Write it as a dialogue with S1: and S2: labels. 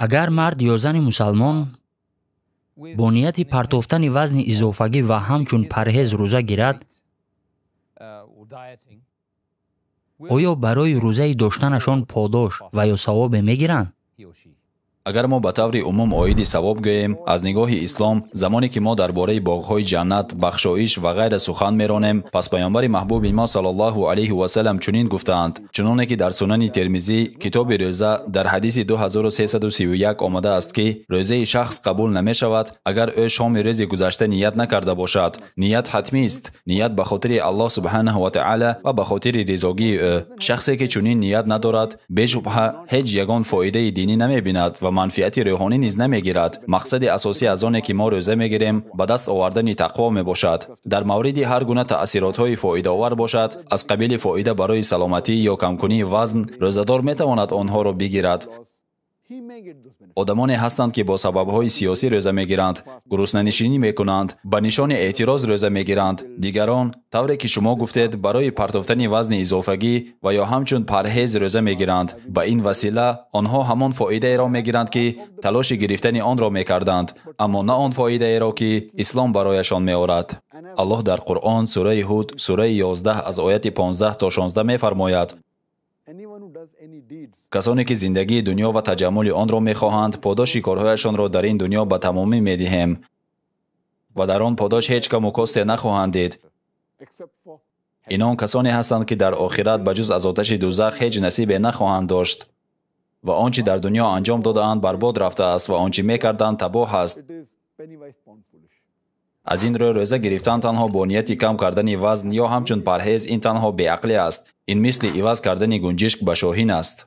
S1: Агар мард ё зани мусалмон бо нияти партофтани вазни изофагӣ ва ҳамчун парҳез рӯза гирад, оё барои рӯзаи доштанашон подош ва ё савобе мегиранд?
S2: Агар мо ба таври умум оиди савоб гӯем, аз нигоҳи ислом, замоне ки мо дар бораи боғҳои ҷаннат, бахшоиш ва ғайра сухан меронем, пас паёмбари маҳбуби мо саллаллоҳу алайҳи васаллам чунин гуфтаанд, чуноне ки дар сунани Термизӣ, китоби рӯза, дар ҳадиси 2331 омадааст, ки рӯзаи шахс қабул намешавад, агар ӯ шоми рӯзи гузашта ният накарда бошад. Ният ҳатмист. Ният ба хотири Аллоҳ субҳанаҳу ва таъала ва ба хотири ризогии ӯ. Шахсе ки чунин ният надорад, бешубҳа ҳеҷ ягон фоидаи динӣ намебинад ва манфиати рӯҳонӣ низ намегирад. Мақсади асосӣ аз оне ки мо рӯза мегирем, ба даст овардани тақво мебошад. Дар мавриди ҳар гуна таъсиротҳои фоидаовар бошад, аз қабили фоида барои саломатӣ ё камкунии вазн, рӯзадор метавонад онҳоро бигирад. Одамоне ҳастанд, ки бо сабабҳои сиёсӣ рӯза мегиранд, гуруснанишинӣ мекунанд, ба нишони эътироз рӯза мегиранд. Дигарон, тавре ки шумо гуфтед, барои партофтани вазни изофагӣ ва ё ҳамчун парҳез рӯза мегиранд. Ба ин васила онҳо ҳамон фоидаеро мегиранд, ки талоши гирифтани онро мекарданд, аммо на он фоидаеро, ки ислом барояшон меорад. Аллоҳ дар Қуръон, сураи Ҳуд, сураи 11 аз ояти 15 то 16 мефармояд: касоне ки зиндагии дунё ва таҷаммули онро мехоҳанд, подоши корҳояшонро дар ин дунё ба тамомӣ медиҳем ва дар он подош ҳеҷ каму косте нахоҳанд дид. Инон касоне ҳастанд, ки дар охират ба ҷуз аз оташи дӯзах ҳеҷ насибе нахоҳанд дошт ва он чи дар дунё анҷом додаанд барбод рафтааст ва он чи мекарданд табоҳ аст. Аз ин рӯ рӯза гирифтан танҳо бо нияти кам кардани вазн ё ҳамчун парҳез ин танҳо беақлӣ аст. Ин мисли иваз кардани гунҷишк ба шоҳин аст.